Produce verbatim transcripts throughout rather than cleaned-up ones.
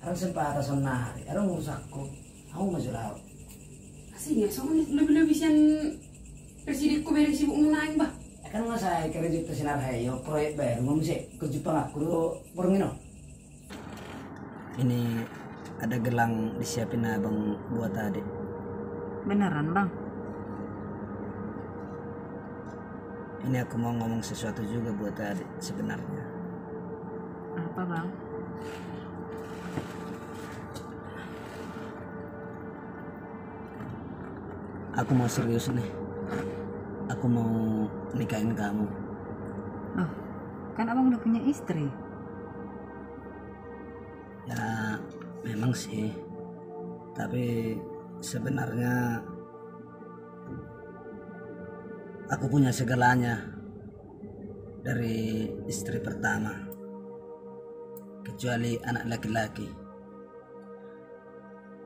Kan sempat saonnari adong urusanku. Au ma jo laho. Asing ya, songon lobi-lobi sian presidengku bereng sibuk muna, bah. Kan nga sai kerja tu sinar hayo proyek baru, mau mesti kerja pangakku do borngin on. Ini ada gelang disiapin abang buat adik. Beneran, Bang? Ini aku mau ngomong sesuatu juga buat adik sebenarnya. Apa, Bang? Aku mau serius nih. Aku mau nikahin kamu. Oh, kan abang udah punya istri. Ya, memang sih. Tapi sebenarnya aku punya segalanya dari istri pertama, kecuali anak laki-laki.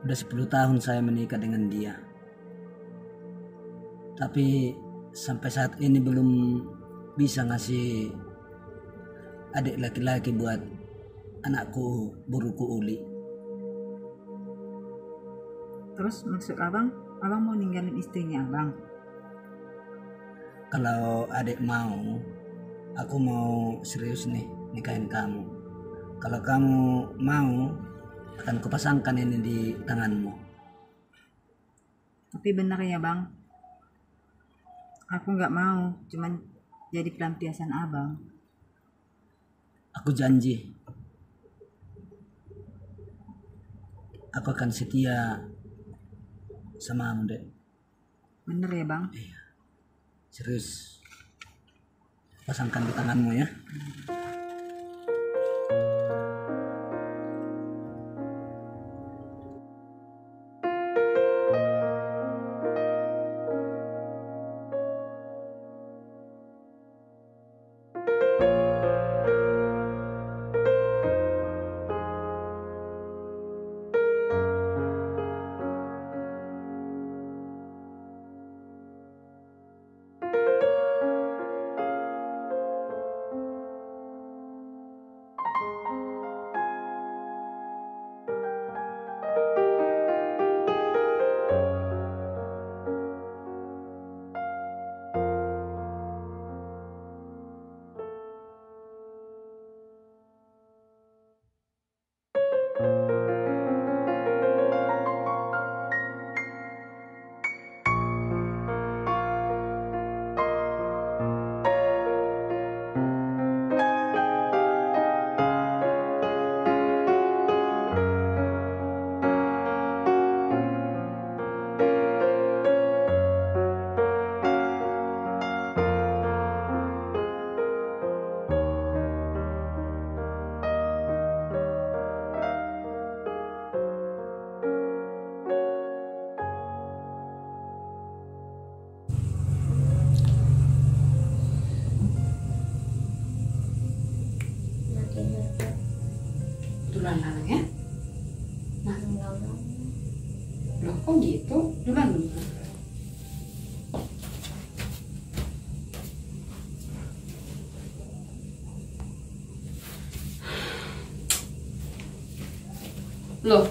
Udah sepuluh tahun saya menikah dengan dia. Tapi sampai saat ini belum bisa ngasih adik laki-laki buat anakku, boruku Uli. Terus maksud abang, abang mau ninggalin istrinya abang? Kalau adik mau, aku mau serius nih nikahin kamu. Kalau kamu mau, akan kupasangkan ini di tanganmu. Tapi benar ya, Bang? Aku nggak mau cuman jadi pelampiasan abang. Aku janji, aku akan setia sama kamu, Dek. Bener ya, Bang? Iya. Serius. Pasangkan di tanganmu ya. Tulang lanang ya? Nah. Loh, kok gitu? Duluan, duluan. Loh.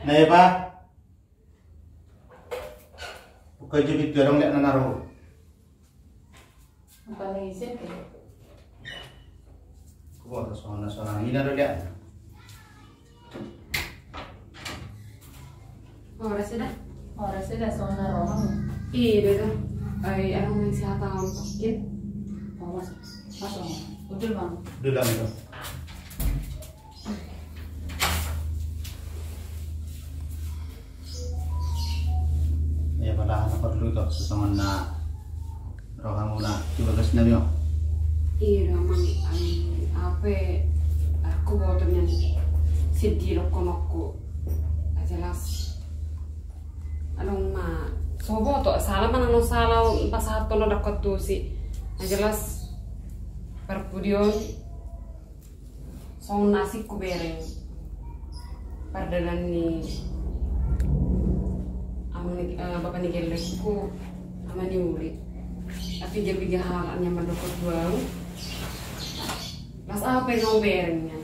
Nah, ya, Pak. Buka jo pintu, adong liat na ro. Apa lagi sih? Kuat, soalna, soalna ina do liat. Horas ya dah. Horas ya dah, soalna ro ma hamu. Iya dah. Ai, adong na sihata hamu. Iya. Oh, masuk. Masuk. Udah, Bang. Udah, Bang, itu. Ia pala na parlu do songon na rohamuna tu bagas nami on. Iya do, Amang, ai, au pe, au huboto nian sian di dohononku. Jelas. Adong ma, so huboto, sala manang na sala pasahathon dohot tusi. Jelas, parpudi on. Songon na asing hubereng pardalan ni amang ni, eh, bapa ni gellengku, ama ni Uli. Tapi dia piga halak ni mandok tu au. Las apa yang kau bereng nian?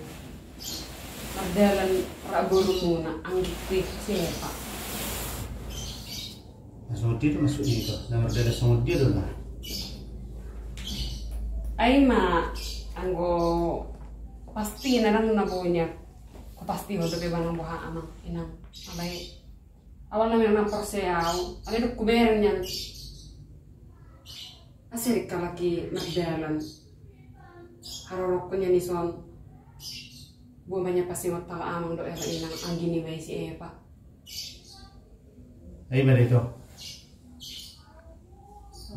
Pardalan rap borumuna, anggikku i si Epa. Na songon dia do maksudna ito, na mardalan songon dia do na. Ai ma, anggo pasti na ndang na boha nian. Hupastihon dope manang boha amang, inang. Alai, awalna memang na porsea au, alai dung hubereng nian. Asa ringkot halak i mardalan. Haroroku nian i son. Boha ma nian pasingot halak amang dohot halak inang anggi niba i si Epa. Ai ma da ito.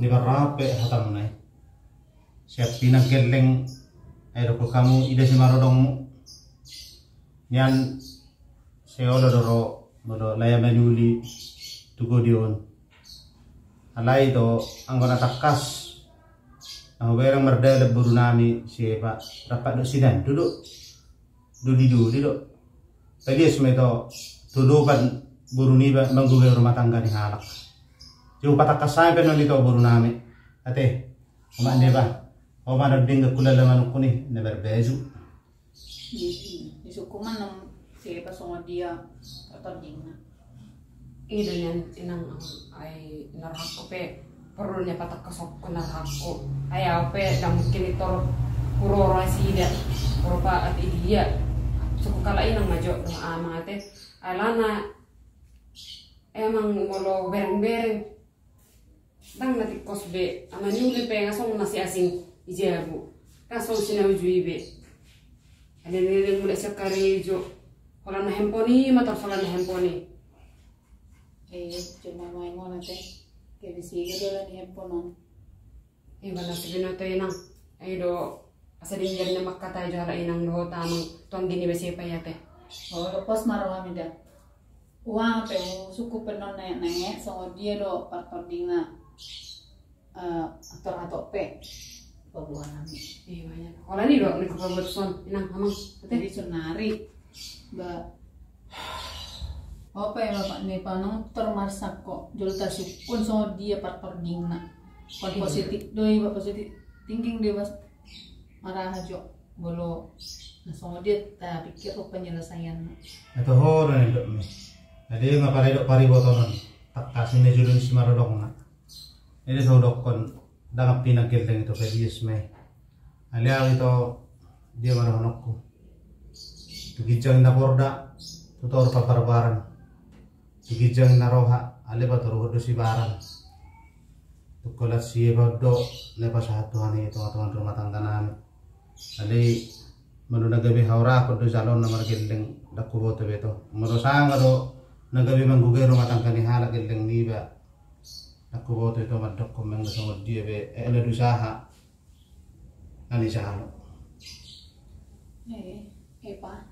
Niba rap pe hatamuna i. Siap pinang gelleng. Ai dokkon hamu ida simarodongmu. Nian sai olo do ro molo lae ama ni Uli tu godi on. Alai do anggo na tangkas na hubereng mardalan borunami si Epa rap dohot si Dandu do. Doli-doli do. Talias ma ito tu dopan boru niba manggugah rumah tangga ni halak. Jolo patangkas hami pe non ito borunami. Ate, omak niba. Omak na denggan hulala manukku ni na marbaju. Isungkun ma non si Epa songon dia parpardingna. I do nian inang, ai na rohangku pe porlu nian patangkashonku na rohangku. Ai au pe ndang mungkin i tor huroro nasida. Rupa ate dia. Sungkun halak inang ma jo dohot amang ate. Alana emang molo bereng-bereng. Ndang na tingkos be, ama ni Uli pe nga songon na si asing i jabu. Nga songon si na uju i be. Adong-adong mulak sian karejo. Holan na handphone i ma tor holan na handphone i. Eh, cuma main mona te. Gabe siga do holan na handphone on. Iba na si binoto inang. Ai do asa denggan na mangkatai jo halak inang dohot amang tu anggi niba si Epa i ate. Oh, pos ma rohami da. Uang pe, sungkun pe non naek-naek songon dia do parpardingna. Eh, ator hatop pe. Paboa nami. Iya, banyak. Holan i do ningku paboa tu son, inang, amang. Ate. Jadi sonari ba. Ope, bapak ni panang termarsak kok. Jolo tasungkun songon dia parpardingna. Kon positif do iba, positif thinking do iba. Maraha jo. Molo na songon dia tapikir penyelesaianna. Ate ho do na nidokmi. Ate nga pala idok paribotonon. Tangkas i na jolo ni simarodongna. Ede so hudokkon ndang pinang gelleng ito padius ma i. Alai au ito dia ma dohononku. Tu ginjang na porda, tu toru paparbaran. Tu ginjang na roha, alai patoruhon do sibaran. Tu holan si Epa do na pasahat Tuhan i tonga-tonga rumah tangga nami. Alai molo na gabe haurahon do jaloon na margelleng ndang huboto be ito. Molo sanga do na gabe manggugah rumah tangga ni halak gelleng niba. Ndang huboto ito mandokkon mangga songon dia be, eh, na dosa ha. Ani sahalo. Eh, Epa.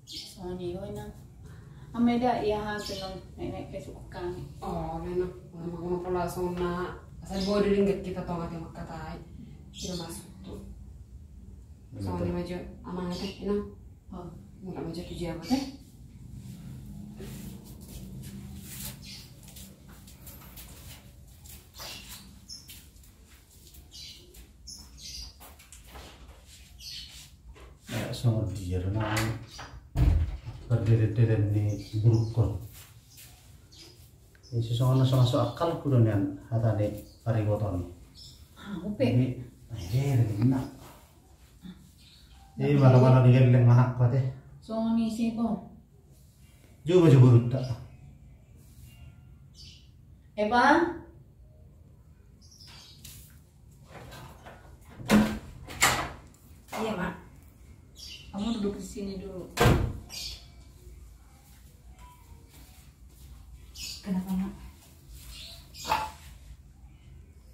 Songon i do inang. Ama eda ia ha senang nenek pe sungkun hami. Oh, memang. Memang pola songon na asal bawa diri nggak kita tong ate mangkatai. Tidak masuk tu. Songon i ma jo amang ate inang. Oh. Mulak ma jo tu jabu ate. Eh, songon dia do na pardeden-deden ni buruk on. Isi songon na so masuk akalku do nian hata ni pariboton i. Au pe. Jadi, ai, dia do na. Eh, mala-mala digelleng anakku ate. Songon i si bo. Juma jo burutta. Epa? Iya, Mak. Kamu duduk di sini dulu. Kenapa, Mak?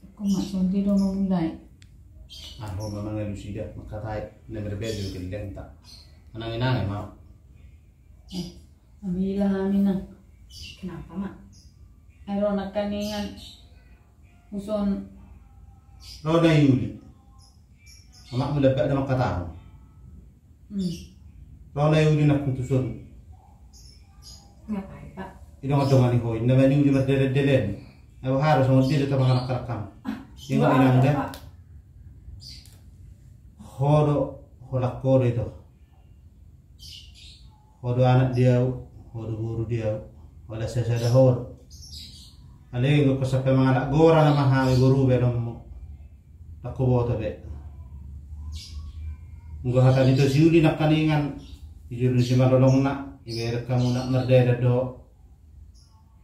Aku, Mak, songon dia do mulai. Ahu ma mangalusi da, mangkatai, na berbeda jo gellengta. Manang inang, Mak. Eh, amila hami na. Kenapa, Mak? Ai ro nangkaningan. Uson. Ro na i uli. Amak mula pe ada mangkatahon. Hmm. Ro na i uli nangkin tuson. Ngapai, Pak? Idongan-dongani ho, inna ma niuli mardelan-delan. Ai boha do songon dia do tabangan angka-angkam. Ah, ingot inang da. Ho do, holan ho do ito. Ho do anak di ahu, ho do boru di ahu. Holan sasada ho do. Alai ingkon sampe mangalap gora nama hami boru be nommu. Ndang huboto be. Anggo hata ni to si uli nangkaningan, di jolo ni simalolongna, ibereng hamuna mardalan do.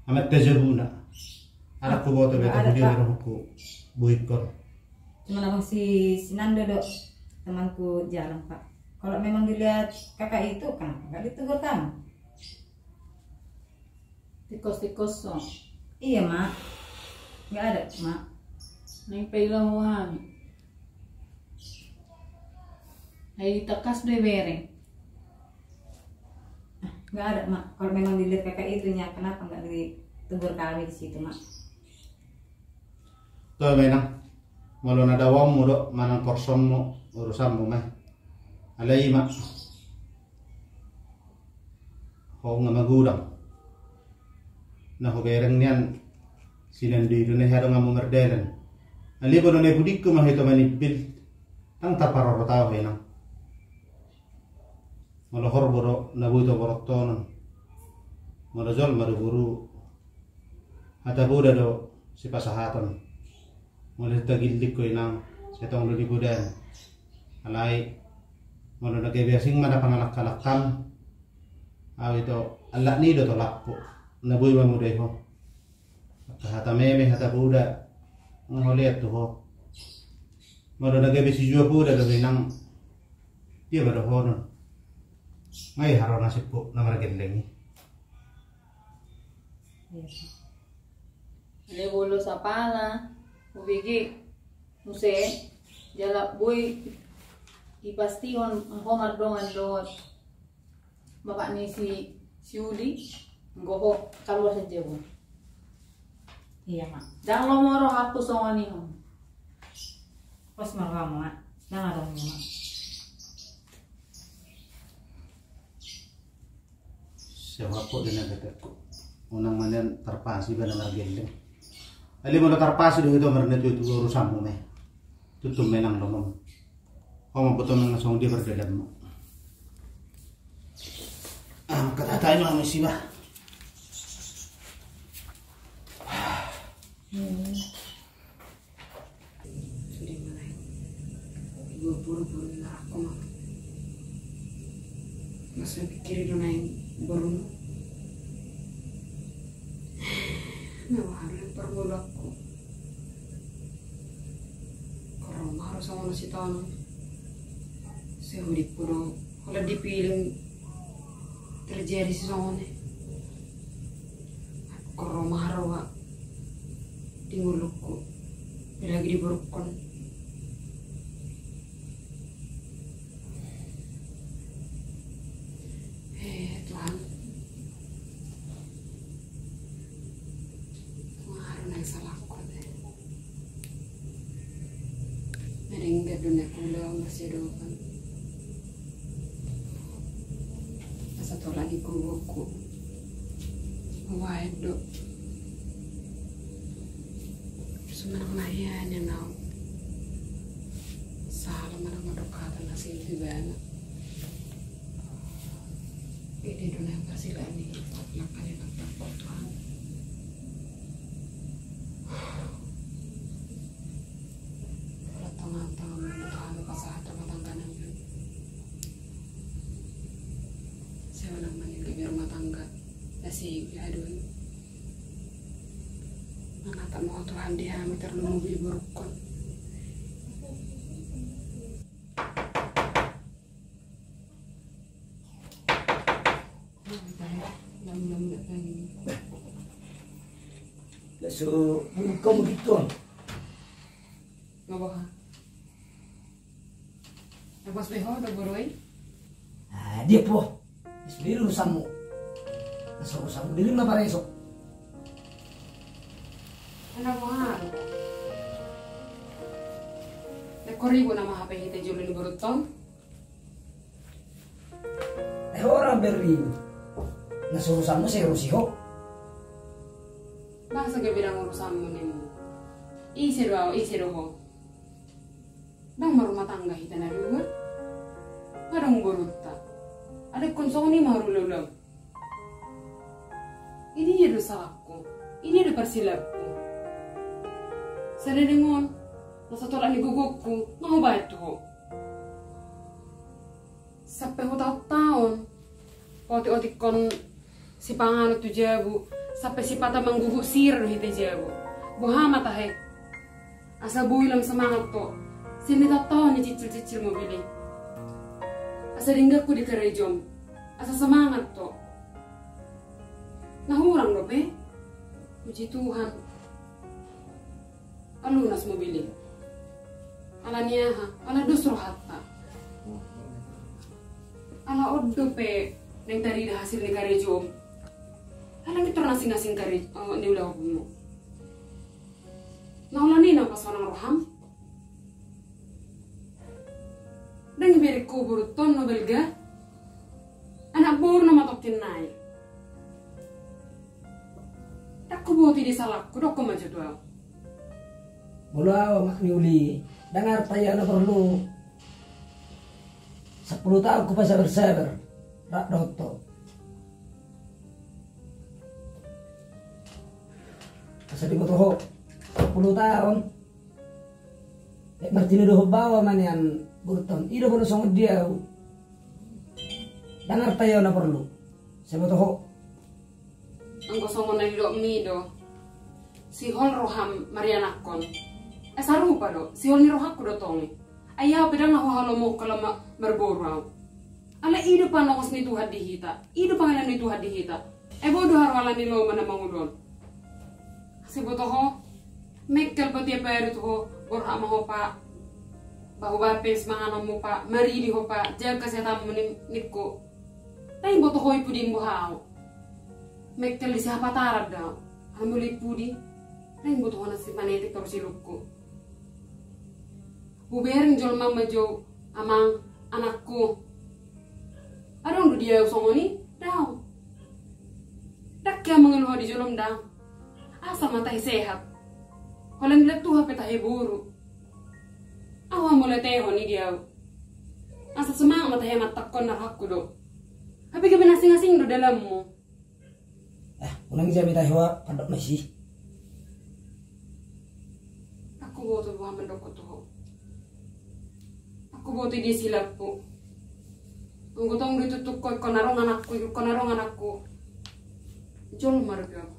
Amat tajabuna. Ndang huboto be, tahu dia be rohku. Bohikkon. Cuma abang si, si Nando do temanku jalan, Pak. Kalau memang dilihat kakak itu, kenapa nggak ditegur kamu? Tikus-tikus so. Iya, Mak. Nggak ada, Mak. Nang pailomo hami. Ai tangkas do ibereng. Nggak ada, Mak. Kalau memang dilihat kakak itunya, kenapa nggak ditegur kami di situ, Mak? To menang. Molo na daonmu do manang porsonmu, urusanmu ma i. Alai ma. Ho nga magodang. Na hubereng nian si Nando i do na hea donganmu mardalan. Alai molo na i pudingku ma hita manimbil, ndang taparorot ahu, Inang. Molo horbo do na boi tu boru on. Molo jolma do boru, hata poda do sipasahaton. Molo hita gilling ho, Inang, sai tong do di podam. Alai molo na gabe asing ma na pangalangkalangkam, ahu ito, alak ni do tolappo na boi mamodai ho. Angka hata meme, hata poda, nga holean tu ho. Molo na gabe sijua poda do, Inang, dia ma dohonon? Nga i haroro nasib ho na margelleng i. Iya. Alai molo sapala hubege muse, jala boi dipastihon ho mardongan dohot bapak ni si, si Uli, anggo ho kaluar saja bo. Iya, Mak. Ndang lomo rohangku songon i, Mak. Pos ma rohamu, Mak. Ndang adong i, Mak. Sai ho do na betek ho. Unang ma nian tarpasi iba na margelleng. Alai molo tarpasi do hita marnatuatua tu urusanmu ma i. Tutu ma, Inang, lomo. Ho ma boto ma songon dia mardalanmu. Ah, mangkatai ma hamu siba. Sude ma naeng. Dua boru-boru na rangko ma. Mas na pikiri do naeng boruna. Na boha do naeng parngoluanku. Ingkon ro ma ro songon na sitaonon. Sai hudippu do holan dipiling terjadi sisongon i. Ingkon ro ma ro, Pak, di ngolungku, apalagi di borungkon. Eh, Tuhan. Nga ro naeng salahku ate. Na denggan do na hula masiadopan. Asa tolap ni gogoku. Baen do. Sumanang na hea nian au. Sala manang mandok hata na singkop ibana. Ede do na parsilaan ni langkah ni langkah Tuhan. Tongan-tongan Tuhan, pasahat rumah tangga nami. Sai unang maninggal di rumah tangga. Nasi aduh. Manatap ma ho Tuhan di hami, tarlumobi di borungkon. Langsung buka begitu. Nga boha? Nga pos be ho do boru i? Ah, dia po. Sendiri urusanmu. Asa urusanmu diri ma pareso. Nga boha? Nangkon ribut nama H P hita jolo ni borungkon. Berlin. Na so urusanmu, sai urusi ho. Bangsa gabe ndang urusanmu ninmu. Ise do ahu, ise do ho? Ndang marrumah tangga hita na dua? Nunga adong borunta. Adong ingkon songon i ma haru ulaon. I dia do salangku? I dia do parsilangku? Sada dengan on, na so tolap ni gogongku, nunga hubaen tu ho. Sampe hutaon-taon paotik-otikkon sipanganon tu jabu, sampe sipata manggugut sira do hita i jabu. Boha ma tahe? Asa boi lam semangat ho. Sian ni taon-taon i cicil-cicil mobil i. Asa dengganku di karejom. Asa semangat ho. Na hurang dope? Puji Tuhan. Alunas mobil i. Ala ni aha? Ala dos rohanta. Ala on dope naeng tarida hasil ni karejom. Ala nunga tor na asing-asing kare-, eh, niulahonmu. Na holan i na pasonang roham. Ndang ibereng ho borunta on na balga. Anak boru nama tongkin nai. Ndang huboto i di salangku, dokkon ma jo tu ahu. Molo ahu amak ni uli, ndang arta i ahu na porlu. Sampulu taon hupasabar-sabar rap dohot ho. Asa diboto ho, sampulu taon. Lek martinodohon baoa ma nian borunta on, i do boru songon dia ahu. Ndang arta i ahu na porlu. Sai boto ho. Anggo songon na nidokmi do, sihol roham marianakkon. Eh, sarupa do, sihol ni rohangku do tong i. Ai ahu pe ndang na huhalomohon lam ma-, marboru ahu. Alai i do panongos ni Tuhan di hita, i do pangidoan ni Tuhan di hita. Ai boi do haru ala ni lomo na mangolu on. Sai boto ho, mengkel pe tiap ari tu ho, borhat ma ho pa, bahu bapes manganonmu pa, maridi ho pa, jaga kesehatanmu ning-, ningku. Ndang boto ho i pudi, boha ahu. Mengkel di sahapataran do ahu. Ala molo i pudi, ndang boto ho na si panetik torus ilungku. Hubereng jolma ma jo, amang, anakku. Adong do di ahu songon i? Daong. Ndang hea mangeluh ahu di jolom, daong. Asa ma tahe sehat. Holan dilean Tuhan pe tahe boru. Ahu hamuliatehon i di ahu. Asa semangat ma tahe mantakkon na rohangku do. Hape gabe na asing-asing do dalanmu. Eh, unang ijami tahe ho, pandok na isi. Ndang huboto boha mandok ho tu ho. Ndang huboto i dia silangku. Anggo tong do itutuk ho ingkon adong anakku, ingkon adong anakku. Jolma dope ahu.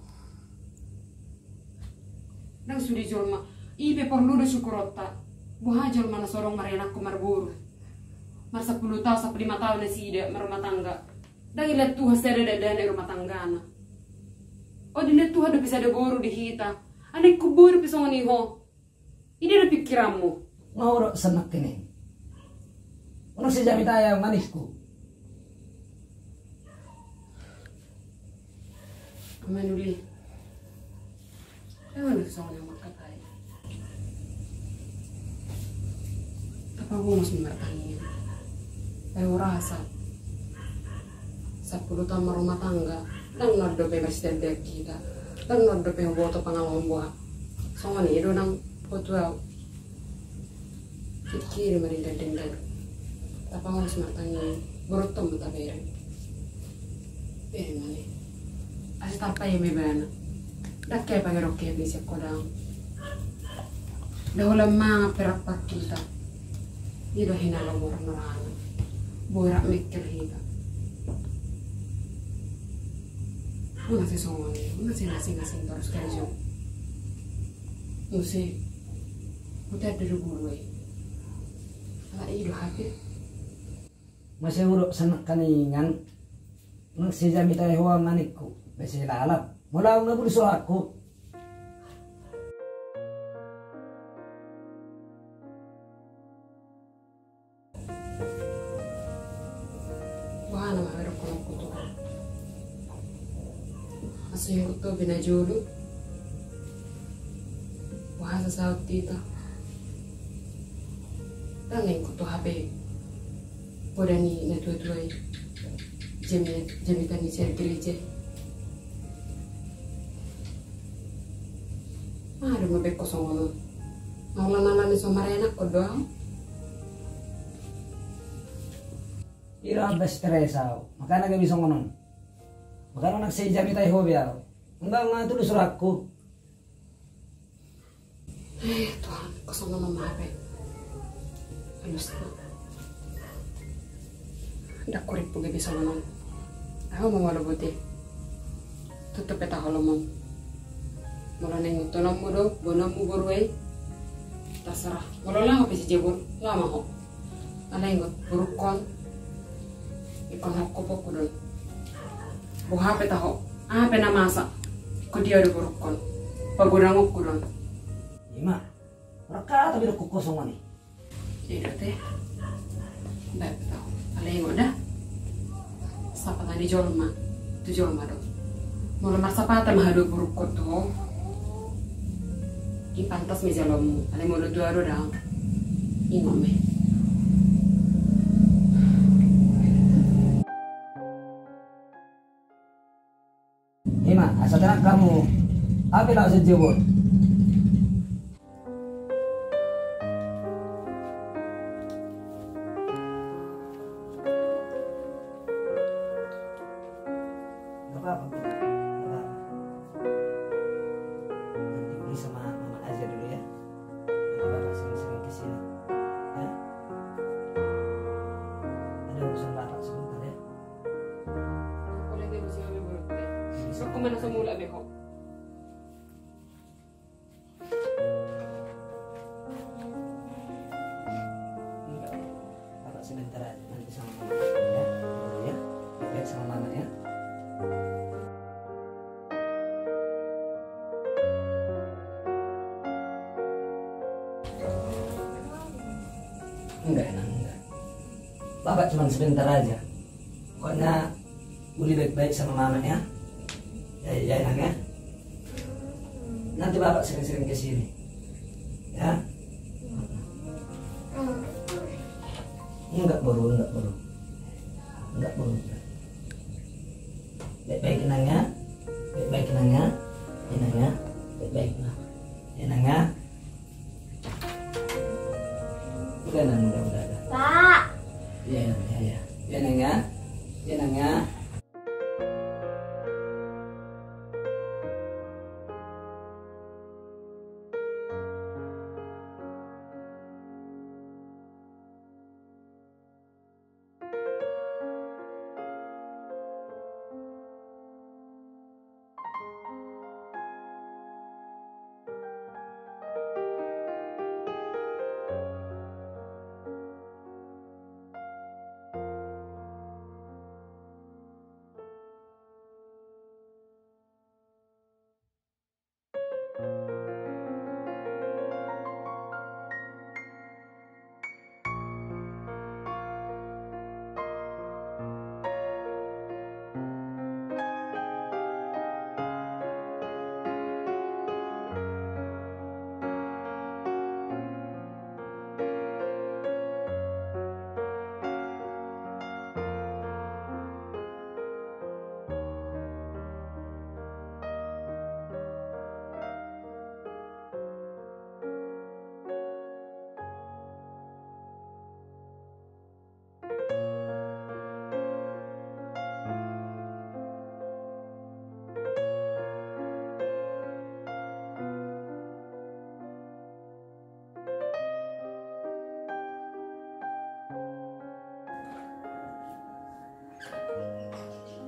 Ndang sude jolma. I pe porlu do syukuronta. Boha jolma na so adong marianakku marboru. Marsampulu taon, sampulu lima taon nasida marrumah tangga. Ndang dilean Tuhan sada dakdanak rumah tanggana. O, dilean Tuhan dope sada boru di hita. Alai ingkon boru pe songon i ho. I dia do pikiranmu? Nga olo senang kene. Unang sai ijami tahe ahu, maningku. Manuli. Emang na songon i mangkatai. Tapabungos ma martangiang. Ai hurasa sampulu taon marrumah tangga, ndang na adong dope marsitandaan hita. Ndang na adong dope huboto pangalaman boha. Songon i do nang ho tu ahu. Pikkiri ma denggan-denggan. Tapabungos martangiang, borunta on ma tabereng. Bereng ma i. Asa tarpaya ma ibana. Ndang hea pangedok hea pe sian ho, daong. Nda holan mangan pe rap hita. I do hinaroan ni rohana. Boi rap mengkel hita. Unang sai songon i, unang sai na asing-asing torus karejo. Muse, hutanda do guru i. Ala i do hape. Mase olo senang kaningan. Unang sai ijami tahe ho, maningku. Bese lalap. Molo ahu nga bulus rohangku. Boha nama hape dohononku tu ho? Asa ingkon ho be na jolo. Boha sasaut hita? Ndang ingkon ho hape poda ni natua-tua i. Jami-, jamita ni Sergei Lice. Aha do mambaen ho songon on? Naula-naula ni so marenak ho do ahu. Ira ba stres ahu. Makana gabe songon on. Makana nang sai jamita i ho be ahu. Ndang na tudu suratku. Eh, Tuhan, kosongon ma hape. Alusna. Ndang hurimpu gabe songon on. Ahu ma molo boti. Tutup pe taholomon. Molo naeng utunonmu do, boanonmu boru i. Terserah. Molo laho pe si Jebon, laho ma ho. Alai ingot, borungkon. Ingkon hohom ho hudon. Boha pe taho, aha pe na masa. Ingkon dia do borungkon. Pagodangkon hudon. Ima, raka tapi do kosongon i. Jadi do te. Baik taho. Alai ingot da. Sapatan ni jolma tu jolma do. Molo marsapatan ma haduan borungkon tu ho, i pantas ma jaloonmu. Alai molo dua do dang, ingot ma i. Ima, asa tenang hamu. Ahu pe laho sian Jebon. Nggak apa-apa, Bu. Nggak apa-apa. Nanti beli sama Mama aja dulu ya. Nanti Bapak sering-sering ke sini. Ya. Ada urusan Bapak sebentar ya. Aku lagi urusan sama Bapak. Bisa. Aku mana semula, Beko? Enggak. Bapak sebentar aja, nanti sama mama ya. Ya, baik sama mama ya. Enggak, Nang, enggak. Bapak cuma sebentar aja. Pokoknya, Uli baik-baik sama mama ya. Ya, ya, Nang ya. Nanti Bapak sering-sering ke sini. Ya. Enggak, Boru, enggak, Boru. Enggak, Boru. Baik-baik, Nang ya. Baik-baik, Nang ya. Ya, Nang ya. Baik-baik, Nang. Ya, Nang ya. Udah, Nang, udah, udah, udah. Pak. Iya, Nang, ya, ya. Ya, Nang, ya. Ya, Nang, ya.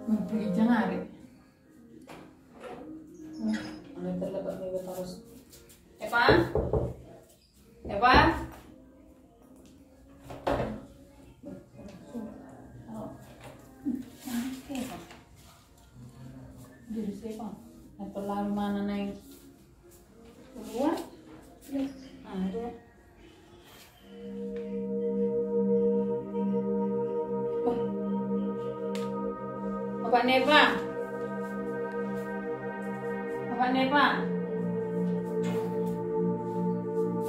Hmm, pergi jangan hari. Hmm, ada terlepas nih, terus. Epa? Epa? Jadi siapa? Atau lalu mana naik? Keluar? Ada. Bapak Nepa. Bapak Nepa.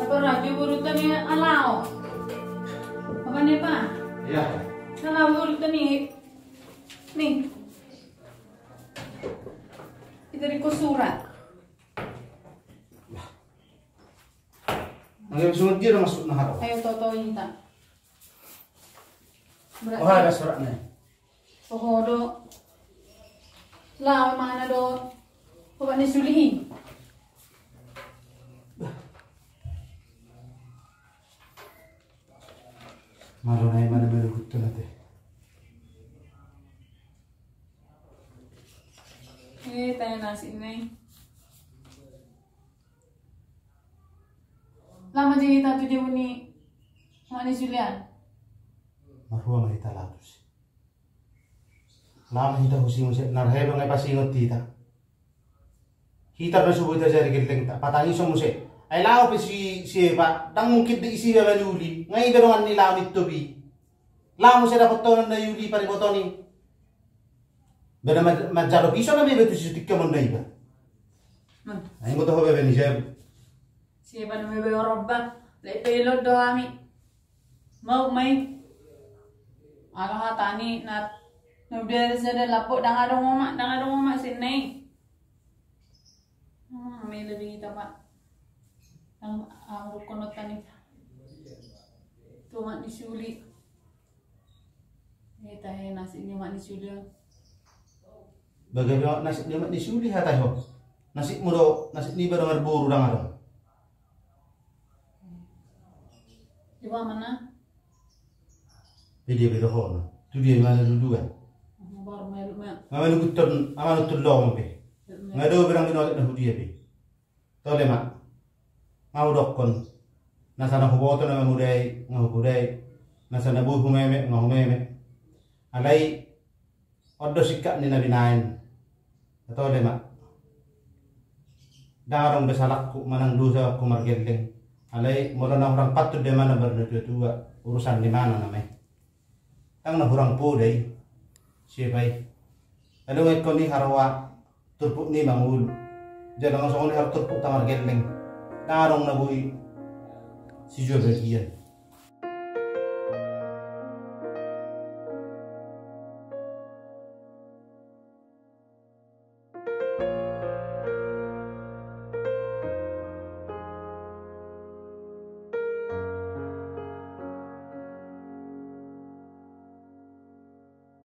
Apa raja urutan ni alao? Bapak Nepa. Iya. Alao urutan ni. Nih. Ita di ko surat. Nah, yang sungut dia masuk nah. Ayo toto ita. Berarti oh, ada suratnya. Oh, do. Lah, mana do? Obat ni sulihi. Malo nai mana melu kutu nanti. Eh, tanya nasi ini. Lama jadi tatu jauh ni mani sulian. Marhua ma hita latus. Lama hita husi muse, narheba ngai pasingot hita. Hita na subuh hita jari gelleng ta, patangi so muse. Ai lao pe si, si Epa, dang mungkin di isi ba mani uli, ngai iba dongan ni lao ni topi. Lao muse dapot tonon na uli pari botoni. Bada manjalo piso na bebe tu si sutik kemon na iba. Ai ngoto ho bebe ni jam. Si Epa na bebe orobba, lai pelot do ami. Mau mai. Ala hatani na nubia sada lapok dang adong omak, dang adong omak sinai. Hmm, mai lebih kita pak. Dang amruk kono tani. Tu omak ni suli. Ita he nasi ni omak ni suli. Bagaimana nasi ni omak ni suli hata ho. Nasi mudo, nasi ni baru marboru dang adong. Di mana? Pe dia pe dohonon. Tu dia mana duduan. Baru melu ma. Nga melu kuton, nga melu kuton lomo pe. Nga do berang dino na hudia pe. Tole ma. Nga hudokkon. Nasa na huboto na mamudai, nga hupudai. Nasa na boi humeme, nga humeme. Alai on do sikap ni na binaen. Tole ma. Dang adong be salangku manang dosa ku margelleng. Alai molo na hurang patut de mana bar na tua-tua urusan ni mana nama i. Dang na hurang poda i. Siapa i? Adong ingkon i haroa turpuk ni mangul. Jala nga songon i haro turpuk ta margelleng. Dang adong na boi sijua bagian.